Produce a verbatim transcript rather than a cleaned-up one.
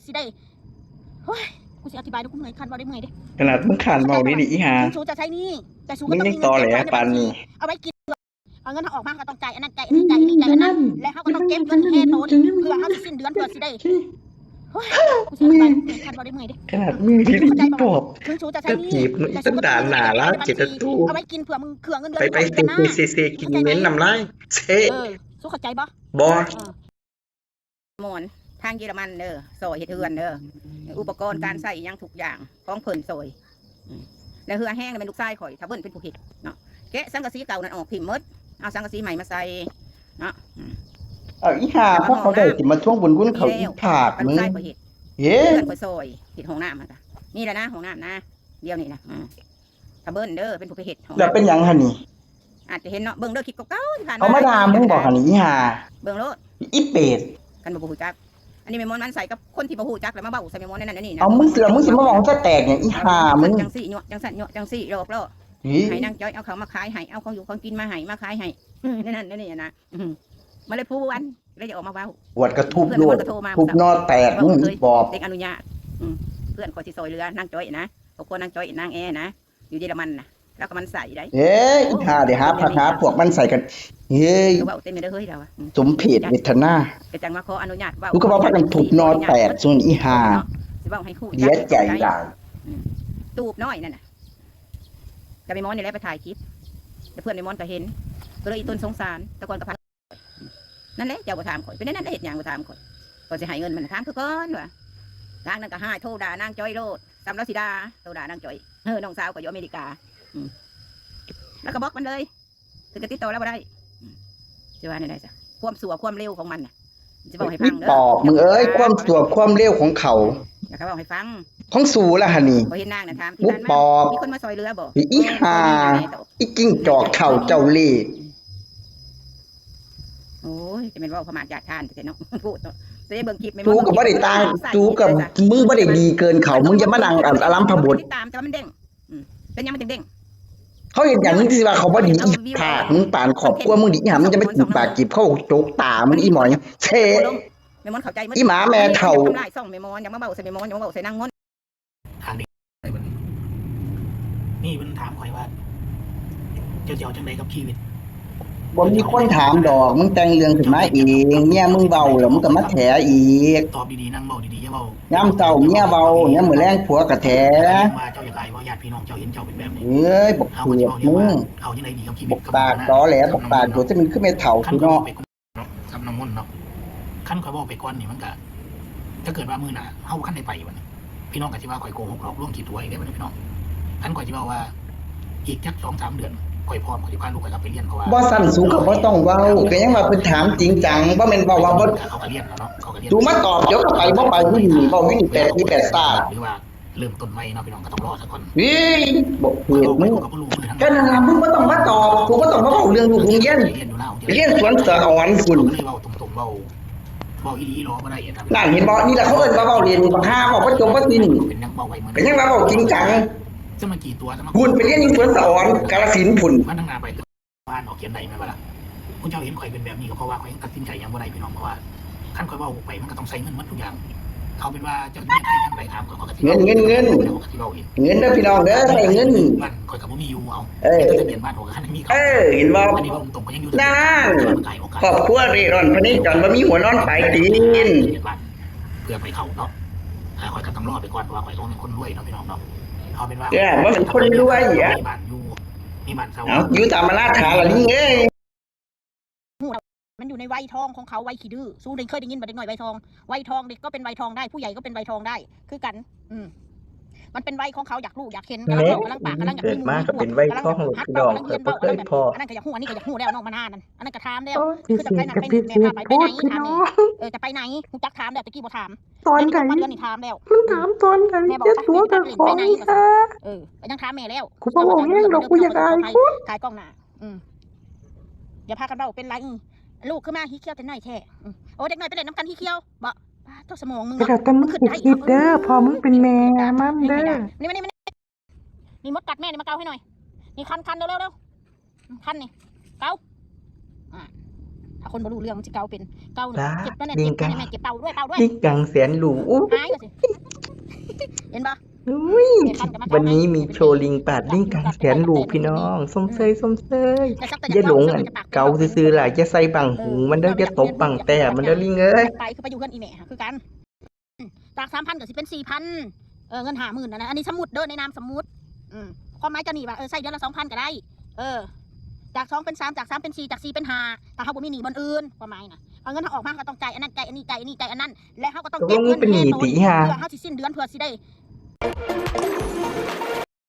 สิได้ โอ้ย กูสิอธิบายเด้อ กูเมื่อย คันเว้าได้เมื่อยเด้ ขนาดมึงคันเว้านี่นี่อีห่า ถึงสูจะใช้หนี้ แต่สูก็ มึง ต้อง ยัง มี ตอ เงิน แหล เก็บไว้ใน ปา บั น ญชี นี้ เอาไว้กิน เอาเงินออกมาก็ต้องจ่ายอันนั้นจ่ายอันนี้จ่ายอันนี้จ่ายอันนั้น และเขาก็ต้องเก็บเงินแห่โตนี่เพื่อเขาสิสิ้นเดือนเพื่อสิได้ โอ้ย กูสิอธิบายเด้อ คันเว้าได้เมื่อยเด้ ขนาดมึงที่ เข้าใจ ดี บ่ ปอบ ถึงสูจะใช้ ก็ หนี้ ถีบมึง แต่สูก็ต้องมีเงินเก็บไว้ในบัญชี สันดานหน้าร้ายเจ็บตัว เอาไว้กินเผื่อมึงเผื่อเงินเดือน ไปไป มึงออกเดือนหน้า เซเซเซกินเหม็นน้ำลายเซะ เออ สูเข้าใจบ่ บ่ มอนทางเยอรมันเด้อ ซอยเฮ็ดเฮือนเด้อ อุปกรณ์การใช้อิหยังทุกอย่างของเพิ่นซอย อืม แล้วเฮือแฮงน่ะแม่นลูกชายข่อย ถ้าเบิ่นเป็นผู้เฮ็ดเนาะ แกะสังกะสีเก่านั่นออกถิ่มหมด เอาสังกะสีใหม่มาใส่เนาะ อืม เอาอีห่า พวกเขาได้สิมาทวงบุญคุณเขาอีผาก กับลู มึ ก ง ชายข่อยเฮ็ด เฮ้ เพื่อนข่อยซอยเฮ็ดห้องน้ำหั่นกะ นี่แหละนะ ห้องน้ำนะ เดี๋ยวนี้นะ อืม ถ้าเบิ่นเด้อ เป็นผู้ไปเฮ็ดห้อง แล้วเป็นหยังหั่นนี่ อาจจะเห็นเนาะ เบิ่งเด้อ คลิปเก่าๆที่ผ่านมา เขามาด่ามึงบอกหั่นนี่อีห่า เบิ่งโลด อีเป็ด กันบ่ฮู้จัก อันนี้แม่มอนมันใส่กับคนที่บ่ฮู้จักแล้วมาเว้าใส่แม่มอนนั่นนั่นนี่นะ เอามึงเสือมึงสิมาบอกจะแตกอย่างอีห่ามึง จังซี่เนาะ จังซั่นเนาะ จังซี่หลอกล่อ นี่ ให้นางจ้อยเอาเขามาขายให้ เอาของอยู่ของกินมาให้ มาขายให้ นั่นนั่นนี่นะ อืม มาเลยพูดอันเลยจะออกมาเว้า ปวดกระทุบโลด ทุบนอแตกมึงอีปอบ เด็กอนุญาต อืม เพื่อนขอสิซอยเรือนางจ้อยนะ ครอบครัวนางจ้อยนางแอนะ อยู่เยอรมันนะ แล้วก็มันใส่ได้ เฮ้ยอีห่าเดี๋ยวหาพักหาพวกมันใส่กัน เฮ้ย ก็เว้าเต็มเลยเด้อเฮ้ยเราอะ อืม สมเพชเวทนา แต่จังมาขออนุญาตเว้า กูก็ว่าพากันทุบนอแตกซุนอีห่า สิเว้าให้ฮู้ เสียใจหลาย อืม ตูบน้อยนั่นน่ะ กับแม่มอนนี่แหละไปถ่ายคลิป แล้วเพื่อนแม่มอนก็เห็น ก็เลยอีต้นสงสาร แต่ก่อนก็พา นั่นแหละ เจ้าบ่ถามข่อย เป็นนั่นได้เฮ็ดหยังบ่ถามข่อย ข่อยสิให้เงินมัน ถามคือก่อนว่า นางนั่นก็หาย โทรด่านางจ้อยโลด ซ้ำแล้วสิด่า โทรด่านางจ้อย เออ น้องสาวข่อยอยู่อเมริกา อืม แล้วก็บล็อกมันเลย คือก็ติดต่อแล้วบ่ได้ อืม สิว่าแนวใดซะ ความชั่วความเลวของมันน่ะ สิเว้าให้ฟังเด้อ ปอบมึงเอ้ย ความชั่วความเลวของเขา แล้วก็เว้าให้ฟัง ของสูละหั่นนี่ บ่เห็นนางน่ะถาม ปุ๊บปอบ มีคนมาซอยเรือบ่ อีห่า อีจิ้งจอกเฒ่าเจ้าเล่ห์ โอ้ย จะเป็นเว้าพม่าญาติทานแต่เนาะ พูดเนาะ จะได้เบิ่งคลิปแม่น สูก็บ่ได้ต่าง สูกับมึงบ่ได้ดีเกินเขา มึงอย่ามานั่งอารมพบท ติดตามแต่ว่ามันเด้ง อืม เป็นหยังมันจึงเด้ง เขาเห็นอย่างมึงที่ว่าเขาบ่ดีอีผากมึงปานครอบครัวมึงดีอีหยังมึงจะไม่ถูกปากจีบเขาโจกตามึงอีหมอยเชะ แม่มอนเข้าใจ อีหมาแม่เฒ่า ทำลายช่องแม่มอน อย่ามาเว้าใส่แม่มอน อย่ามาเว้าใส่นางมอน ทางเด็กไปบัดนี้ นี่มันถามข่อยว่า เจ้าสิเอาจังใดกับชีวิต บ่มีคนถามดอก มึงแต่งเรื่องขึ้นมาเอง เมียมึงเว้าแล้วมึงก็มาแถอีก ตอบดีๆ นั่งเว้าดีๆ อย่าเว้า ยามเช้าเมียเว้า ยามมื้อแลงผัวก็แถ ว่าเจ้าอยากอายว่าญาติพี่น้องเจ้าเห็นเจ้าเป็นแบบนี้ เอ้ย บัก เอา เผื ก็ อก สิ มึ เว้า ง เอาจังใดดีกับชีวิต บักปากตอแหล บักปากโดดจะมันคือแม่เฒ่า คัน พี่ ข่อย น้อง เว้าไปก่อนเนาะ กับน้ำมนต์เนาะ คันข่อยเว้าไปก่อนนี่มันก็ ถ้าเกิดว่ามื้อหน้าเฮาบ่คันได้ไปบัดนี้ พี่น้องก็สิว่าข่อยโกหกหลอกลวงขี้ตั๋วอีกเด้บัดนี้พี่น้อง คันข่อยสิเว้าว่า อีกจักสองสามเดือน ข่อยพร้อม ข่อยสิพาลูกข่อยกลับไปเรียน เพราะว่า บ่สั่นสูก็บ่ต้องเว้า ก็ยังว่าเพิ่นถามจริงจัง บ่แม่นเว้าว่าบ่ เขาก็เรียนแล้วเนาะ เขาก็เรียน สูมาตอบเดี๋ยวก็ไปบ่ไปอยู่นี่ เว้าอยู่นี่แปดปีแปดชาติ หรือว่าเริ่มต้นใหม่เนาะพี่น้อง ก็ต้องรอซะก่อน เฮ้ย บักเผือกมึง เขาก็บ่รู้มื้อนั้น ก็นั่นล่ะ มึงบ่ต้องมาตอบ กูบ่ต้องมาเว้าเรื่องลูกมึงเรียน เรียนอยู่ลาว เรียนสวนสะออนพุ่น ก็เลยเว้าตรงๆ เว้า เว้าอีหลีอีหลอบ่ได้อะครับ นั่นเห็นบ่ นี่แหละเขาเอิ้นว่าเว้าเล่น บักห่าเว้าบ่จบบ่สิ้น เป็นนักเว้าไว้เหมือน ก็ยังว่าเว้าจริงจัง สมากี่ตัวสมา พุ่นไปเรียนอยู่สวนสะออน กาฬสินธุ์พุ่น มันตั้งหน้าไปบ้านออกเขียนได้แม่นบ่ล่ะ คุณเจ้าเห็นข่อยเป็นแบบนี้ก็เพราะว่าข่อยตัดสินใจหยังบ่ได้พี่น้อง เพราะว่าคันข่อยเว้าออกไปมันก็ต้องใช้เงินหมดทุกอย่าง เขาเป็นว่าเจ้าเรียกใครทางใดถามข่อย ข่อยก็สิ เงิน เงิน เงิน ข่อยก็สิเว้าเอง เงินเด้อพี่น้องเด้อ ใช้เงิน บ้านข่อยก็บ่มีอยู่เอา เออ แต่ทะเบียนบ้านข่อยก็คันมี เออ เห็นบ่ อันนี้เว้าตรงๆ ก็ยังอยู่ นั่น มันขายโอกาส ครอบครัวเร่ร่อนพเนจรบ่มีหัวนอนปลายตีน เพื่อไปเข้าเนาะ อ่า ข่อยก็ต้องรอไปก่อน เพราะว่าข่อยต้องเป็นคนรวยเนาะพี่น้องเนาะ เอาเป็นว่า เออ ว่าเป็นคนรวยอะ มีบ้านอยู่ มีบ้านเช่า เอาอยู่ตามอนาถาละลิงเอ้ย มันอยู่ในวัยทองของเขา วัยขี้ดื้อ สู้ได้เคยได้ยินบ่ เด็กน้อยวัยทอง วัยทองเด็กก็เป็นวัยทองได้ ผู้ใหญ่ก็เป็นวัยทองได้ คือกัน อืม มันเป็นวัยของเขาอยากรู้อยากเห็น แม่ กำลังเว้ากำลังปากกำลังอยาก เกิดมาก็เป็นวัยทอง หัด พี่น้อง เว้ากำลังเรียนเว้า เกิดมาบ่เคยพอ อันนั้นก็อยากฮู้ อันนี้ก็อยากฮู้แล้วน้องมานานนั่น อันนั้นก็ถามแล้ว โอ้ย คือจะไปนั่นไปนี่ สิ แม่พาไปไปไหน สิ ถามแม่ พูดพี่น้อง เออ จะไปไหนฮู้จักถามแล้วตะกี้บ่ถาม ตอนไหน เดี๋ยวนี้ถามแล้ว มันถามตอนไหน แม่บอก เจ็ดตัว ไป กับ ไป ของ ไหน อีกค่ะ เออ ก็ยังถามแม่แล้ว กูบ่บอกแห้งดอก กูอยากอายคน ขายกล้องหน้า อืม อย่าพากันเว้าเป็นไร อืม ลูกคือมาขี้เขียวแต่น้อยแท้ อืม โอ้ เด็กน้อยไปเล่นน้ำกันขี้เขียวบ่ ป้าดโธ่ สมองมึง แต่เดี๋ยวแต่มึงสิคิดเด้อ พอมึงเป็นแม่มันเด้อ นี่มานี่มานี่ นี่มดกัดแม่นี่ มาเกาให้หน่อย นี่คันคันเร็วเร็วเร็ว คันนี่ เกา อ่า ถ้า คนบ่รู้เรื่องมันสิเกาเป็นเกาเนี่ย จ้า เจ็บนั่นแหละ ลิง เจ็บนั่นแหละ กัง เจ็บเป่าด้วยเป่าด้วย ลิงกังแสนรู้อู้ หายว่าสิ เห็นปะ อุ้ย เดี๋ยวท่านก็มา วันนี้มีโชว์ลิงปาดลิงกังแสนรู้พี่น้อง ส้มเซยส้มเซย แต่สักแต่ อย่าหลง จะ อัน จะปาก เกาซื่อๆล่ะอย่าใส่บังหูมันเด้ออย่าตบบังแต้มมันเด้อลิงเอ้ย ไปคือไปอยู่เฮือนอีแม่ค่ะคือกัน จากสามพันก็สิเป็นสี่พัน เออ เงินห้าหมื่นนะนะ อันนี้สมมุติเด้อ ในนามสมมุติ อืม ความหมายเจ้าหนี้ว่า เออ ใส่เดือนละสองพันก็ได้ เออ จากสองเป็นสาม จากสามเป็นสี่ จากสี่เป็นห้า ถ้าเฮาบ่มีหนี้บ่อนอื่น ความหมายนะ เอาเงินเฮาออกมา เฮาก็ต้องจ่ายอันนั้น จ่ายอันนี้ จ่ายอันนี้ จ่ายอันนั้น และเฮาก็ต้อง ตกลง เก็บเงิน เป็นหนี้ แทน ติอีห่า เพื่อเฮาสิสิ้นเดือน เพื่อสิได้